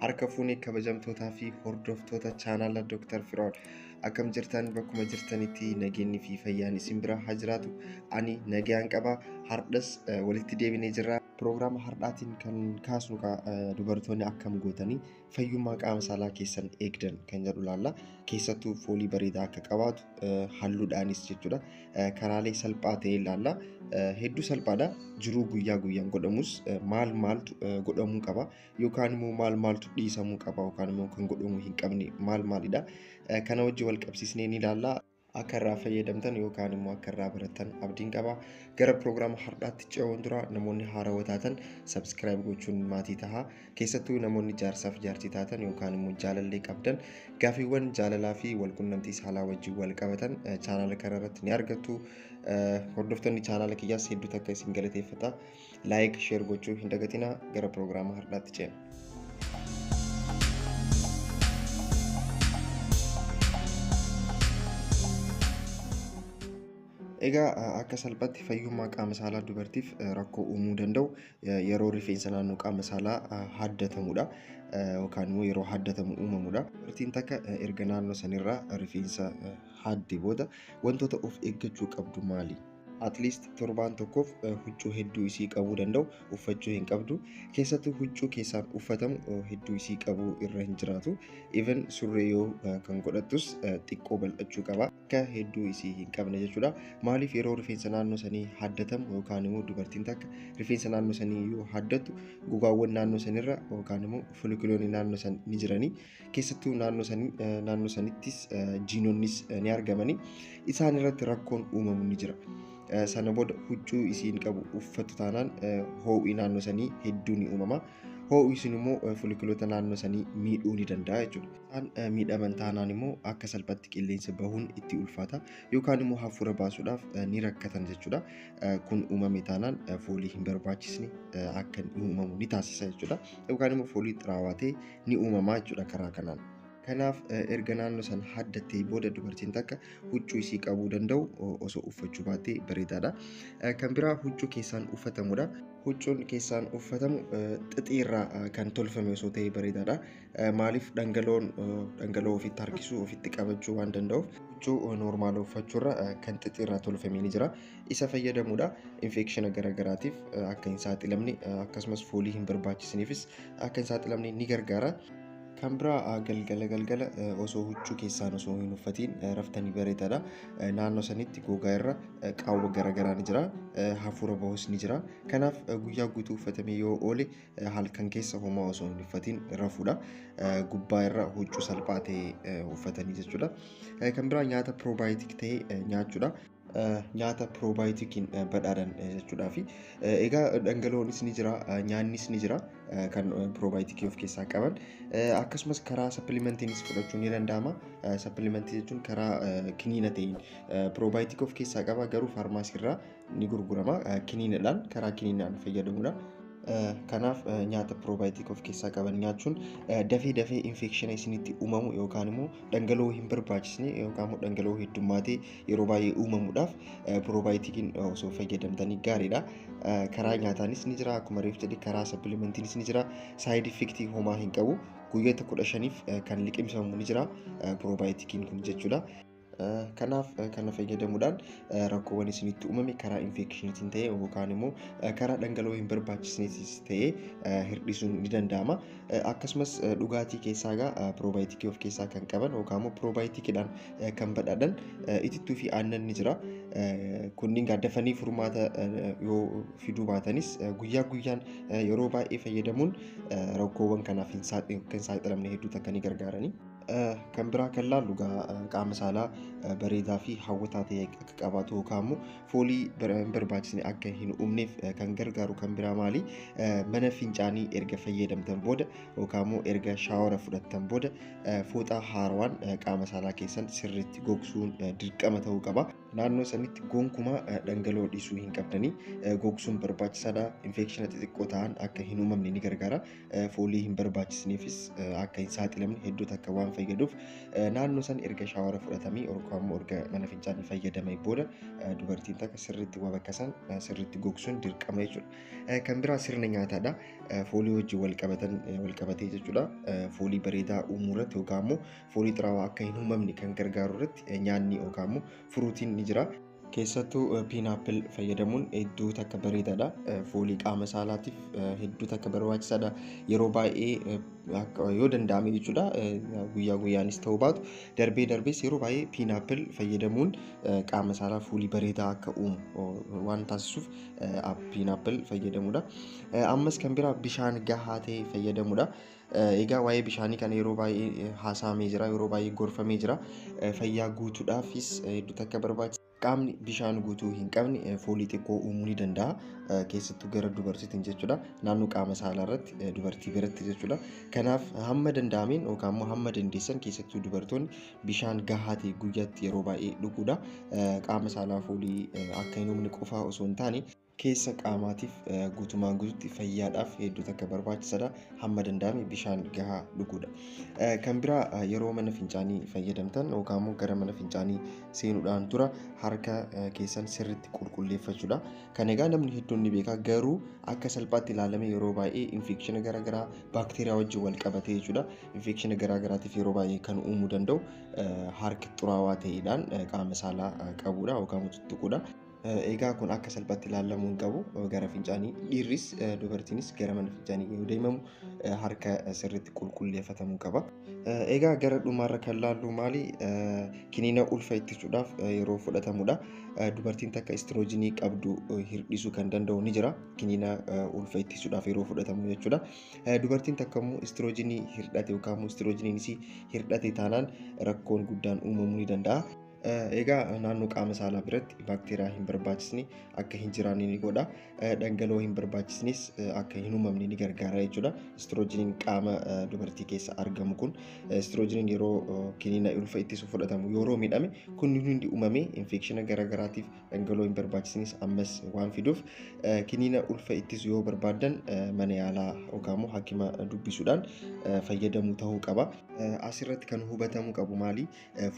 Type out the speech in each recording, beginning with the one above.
Harka fuunee kabajamtootaa fi hordoftoota chaanaala Dr. Firaa'ol akkam jirtan bakkuma jirtanitti nageenyi fi fayyaan isin bira haa jiraatu. Ani nagaan qaba. Hardhas walitti deebinee jirra. Piroogiraama hardhaatiin kan kaasnu dubartoonni akkam gootanii fayyummaa qaama saalaa keessan eegdan kan jedhu laalla. Keessattuu foolii bareedaa akka qabaatu halluudhaanis jechuudha. Karaalee salphaa ta'e ilaalla. Hedduu salphaadha. Jiruu guyyaa guyyaan godhamus maal maaltu godhamuu qaba yookaan immoo maal maaltu dhiisamuu qaba yookaan immoo kan godhamuu hin qabne maal maalidha. Kana wajjin wal qabsiisnee ni ilaalla. Akka irraa fayyadamtan yookaan immoo akka irraa barattan abdiin qaba. Gara piroogiraama hardhaatti ce'uun dura namoonni haarawaa taatan subscribe gochuun maatii tahaa. Keessattuu namoonni jaarsaaf jaartii taatan yookaan immoo jaalallee qabdan gaaffiiwwan jaalalaa fi walqunnamtii saalaa wajjin wal qabatan chaanaala kana irratti ni argattu. Hordoftoonni chaanaala kiyyaas hedduu takka isin galateeffata. Like, share gochuu hin dagatinaa. Gara piroogiraama hardhaatti ceena. Egaa akka salphaatti fayyummaa qaama saalaa dubartiif rakkoo uumuu danda'u yeroo rifeensa naannoo qaama saalaa haddatamudha yookaan immoo yeroo haddatamu uumamudha. Dubartiin takka erga naannoo sanirraa rifeensa hadde booda wantoota of eeggachuu qabdu maali? At least torbaan tokkoof huccuu hedduu isii qabuu danda'u uffachuu hin qabdu. Keessattuu huccuu keessaan uffatamu hedduu isii qabuu irra hin jiraatu. Even surree yoo kan godhattus xiqqoo bal'achuu qaba. Akka hedduu isii hin qabne jechuudha. Maaliif yeroo rifeensa naannoo sanii haddatamu yookaan immoo dubartiin takka rifeensa naannoo sanii yoo haddattu gogaawwan naannoo sanirra yookaan immoo folikuloonni naannoo san ni jiranii. Keessattuu naannoo sanittis jiinonnis ni argamanii. Isaan irratti rakkoon uumamu ni jira. Sana booda huccuu isiin qabu uffatu taanaan hoo'i naannoo sanii hedduu ni uumama. Hoo'i sun immoo folikuloota naannoo sanii miidhuu ni danda'a jechuudha. Isaan miidhaman taanaan immoo akka salphaatti qilleensa bahuun itti ulfaata yookaan immoo hafuura baasuudhaaf ni rakkatan jechuudha. Kun uumame taanaan foolii hin barbaachisne akka uumamu ni taasisa jechuudha. Yookaan immoo foolii xiraawaa ta'e ni uumama jechuudha karaa kanaan. Kanaaf erga naannoo sana haddattee booda dubartiin takka huccuu isii qabuu danda'u osoo uffachuu baattee bareedaadha. Kan biraa huccuu keessaan uffatamudha. Huccuun keessaan uffatamu xixiirraa kan tolfame osoo ta'e bareedaadha. Maaliif dhangala'oo ofitti harkisuu ofitti qabachuu waan danda'uuf huccuu noormaala uffachuurra kan xixiirraa tolfame ni jira. Isa fayyadamuudha. Infeekshina garaagaraatiif akka hin saaxilamne akkasumas foolii hin barbaachisneefis akka hin saaxilamne ni gargaara. Kan biraa galgala galgala osoo huccuu keessaan osoo hin uffatiin raftanii bareedaadha. Naannoo sanitti gogaa irra qaawwa garaagaraa ni jira. Hafuura bahus ni jira. Kanaaf guyyaa guutuu uffatamee yoo oole halkan keessa homaa osoo hin uffatiin rafuudha. Gubbaa irra huccuu salphaa ta'e uffatanii jechuudha. Kan biraa nyaata piroobaayootik ta'e nyaachuudha. Nyaata piroobaayootikiin badhaadhan jechuudhaa fi egaa dhangala'oonis ni jira, nyaannis ni jira kan piroobaayootikii of keessaa qaban. Akkasumas karaa sappilimentiinis fudhachuun ni danda'ama. Sappilementii jechuun karaa kiniina ta'een piroobaayootikii of keessaa qaba garuu faarmaasiirraa ni gurgurama. Kiniinadhaan karaa kiniinaan fayyadamuudha. Kanaaf nyaata piroobaayootik of keessaa qaban nyaachuun dafee dafee infeekshina isinitti uumamu yookaan immoo dhangala'oo hin barbaachisne yookaan immoo dhangala'oo heddummaatee yeroo baay'ee uumamuudhaaf piroobaayootikiin osoo fayyadamtanii gaariidha. Karaa nyaataanis ni jira akkuma reef jedhe karaa sappilimentiinis ni jira. Saayid effektii homaa hin qabu. Guyyoota 15f kan liqimsamu ni jira piroobaayootikiin kun jechuudha. Kanaaf kana fayyadamuudhaan rakkoowwan isinitti uumame karaa infeekshiniitiin ta'e yookaan immoo karaa dhangala'oo hin barbaachisneetis ta'e hir'isuun ni danda'ama. Akkasumas dhugaatii keessaa egaa piroobaayootikii of keessaa kan qaban yookaan immoo piroobaayootikiidhaan kan badhaadhan itittuu fi aannan ni jira. Kunniin dafanii furmaata yoo fiduu baatanis guyyaa guyyaan yeroo baay'ee fayyadamuun rakkoowwan kanaaf hin saaxilamne hedduu takka ni gargaarani. Kan biraa kan laallu qaama saalaa bareedaa fi hawwataa ta'e akka qabaatu yookaan immoo foolii hin barbaachisne akka hin uumneef kan gargaaru kan biraa maali? Mana fincaanii erga fayyadamtan booda yookaan immoo erga shaawara fudhattan booda fooxaa haarawaan qaama saalaa keessan sirriitti gogsuun dirqama ta'uu qaba. Naannoo sanitti gonkumaa dhangala'oo dhiisuu hin qabdanii, gogsuun barbaachisaadha. Infeekshina xixiqqoo ta'an akka hin uumamne ni gargaara. Foolii hin barbaachisneefis akka hin saaxilamne hedduu takka waan fayyaduuf, naannoo san erga shaawara fudhatamee yookaan immoo erga mana fincaanii fayyadamee booda dubartiin takka sirriitti waa bakka san sirriitti gogsuun dirqama jechuudha. Kan biraa sirna nyaataadha. Foolii wajjin wal qabatan wal qabatee jechuudha. Foolii bareedaa uumuu irratti yookaan immoo foolii xuraawaa akka hin uumamne kan gargaaru irratti nyaanni yookaan immoo furuutiin ni jira. Keessattuu pineapple fayyadamuun hedduu takka bareedaadha. Foolii qaama saalaatiif hedduu takka barbaachisaadha. Yeroo baay'ee yoo danda'ame jechuudha, guyyaa guyyaanis ta'uu baatu darbee darbees yeroo baay'ee pineapple fayyadamuun qaama saalaa foolii bareedaa akka uumu waan taasisuuf pineapple fayyadamuudha. Ammas kan biraa bishaan gahaa ta'e fayyadamuudha. Egaa waa'ee bishaanii kana yeroo baay'ee haasa'amee jira, yeroo baay'ee gorfamee jira. Fayyaa guutuudhaafis hedduu takka barbaachisa. Qaamni bishaan guutuu hin qabne foolii xiqqoo uumuu ni danda'a. Keessattuu gara dubartiitiin jechuudha. Naannoo qaama saalaa irratti dubartii biratti jechuudha. Kanaaf hamma danda'ameen yookaan immoo hamma dandeessan keessattuu dubartoonni bishaan gahaa ta'e guyyaatti yeroo baay'ee dhuguudha. Qaama saalaa foolii akka hin uumne qofaa osoo hin taane keessa qaamaatiif guutumaan guututti fayyaadhaaf hedduu takka barbaachisaadha. Hamma danda'ame bishaan gahaa dhuguudha. Kan biraa yeroo mana fincaanii fayyadamtan yookaan immoo gara mana fincaanii seenuudhaan dura harka keessan sirriitti qulqulleeffachuudha. Kan egaa namni hedduun ni beeka, garuu akka salphaatti ilaalame yeroo baay'ee infeekshina garaagaraa baakteeriyaa wajjin wal qabatee jechuudha. Infeekshina garaagaraatiif yeroo baay'ee kan uumuu danda'u harki xuraawaa ta'eedhaan qaama saalaa qabuudha yookaan tuttuquudha. Egaa kun akka salphaatti ilaalamuu hin qabu. Gara fincaanii dhiirris dubartiinis gara mana fincaanii yoo deemamu harka sirriitti qulqulleeffatamuu qaba. Egaa gara dhumaarra kan laallu maali? Kiniina ulfa ittisuudhaaf yeroo fudhatamudha. Dubartiin takka istiroojiinii qabdu hir'isuu kan danda'u ni jira. Kiniina ulfa ittisuudhaaf yeroo fudhatamu jechuudha. Dubartiin takka immoo istiroojiinii hir'ate yookaan immoo istiroojiiniin isii hir'ate taanaan rakkoon guddaan uumamuu ni danda'a. Egaa naannoo qaama saalaa biratti baakteeriyaa hin barbaachisne akka hin jiraanne ni godha. Dhangala'oo hin barbaachisnes akka hin uumamne ni gargaara jechuudha. Istiroojiiniin qaama dubartii keessa argamu kun, istiroojiiniin yeroo kiniina ulfa ittisu fudhatamu yeroo miidhame, kun hundi uumamee infeekshina garaagaraatiif dhangala'oo hin barbaachisnes ammas waan fiduuf, kiniina ulfa ittisu yoo barbaaddan mana yaalaa yookaan immoo hakima dubbisuudhaan fayyadamuu ta'uu qaba. Asirratti kan hubatamuu qabu maali?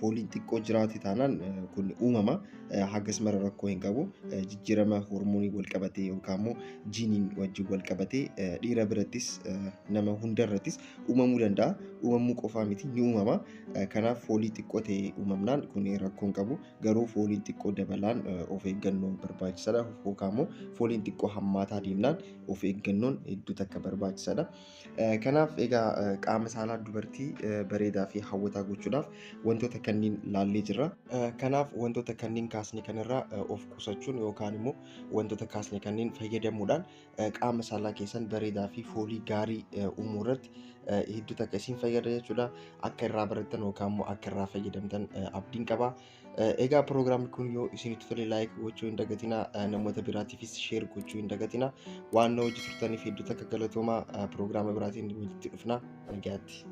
Fooliin xiqqoo jiraate taanaan kun uumama, hagas mara rakkoo hin qabu. Jijjiirama hormoonii wal qabatee yookaan immoo jiiniin wajjin wal qabatee dhiira birattis nama hundarrattis uumamuu danda'a. Uumamuu qofaa miti, ni uumama. Kanaaf foolii xiqqoo ta'e uumamnaan kun rakkoo hin qabu. Garuu fooliin xiqqoo dabalaan of eeggannoo barbaachisaadha. Yookaan immoo fooliin xiqqoo hammaataa deemnaan of eeggannoon hedduu takka barbaachisaadha. Kanaaf egaa qaama saalaa dubartii bareedaa fi hawwataa gochuudhaaf wantoota kanneen laallee jirra. Kanaaf wantoota kanneen kaasne kanarraa of qusachuun yookaan immoo wantoota kaasne kanneen fayyadamuudhaan qaama saalaa keessan bareedaa fi foolii gaarii uumuu irratti hedduu takka isin fayyada jechuudha. Akka irraa barattan yookaan immoo akka irraa fayyadamtan abdiin qaba. Egaa piroogiraamni kun yoo isinitti tole like gochuu hin dagatinaa, namoota biraatiifis share gochuu hin dagatinaa. Waan na hojii turtaniif hedduu takka galatoomaa. Piroogiraama biraatiin walitti dhufna. Nagaatti.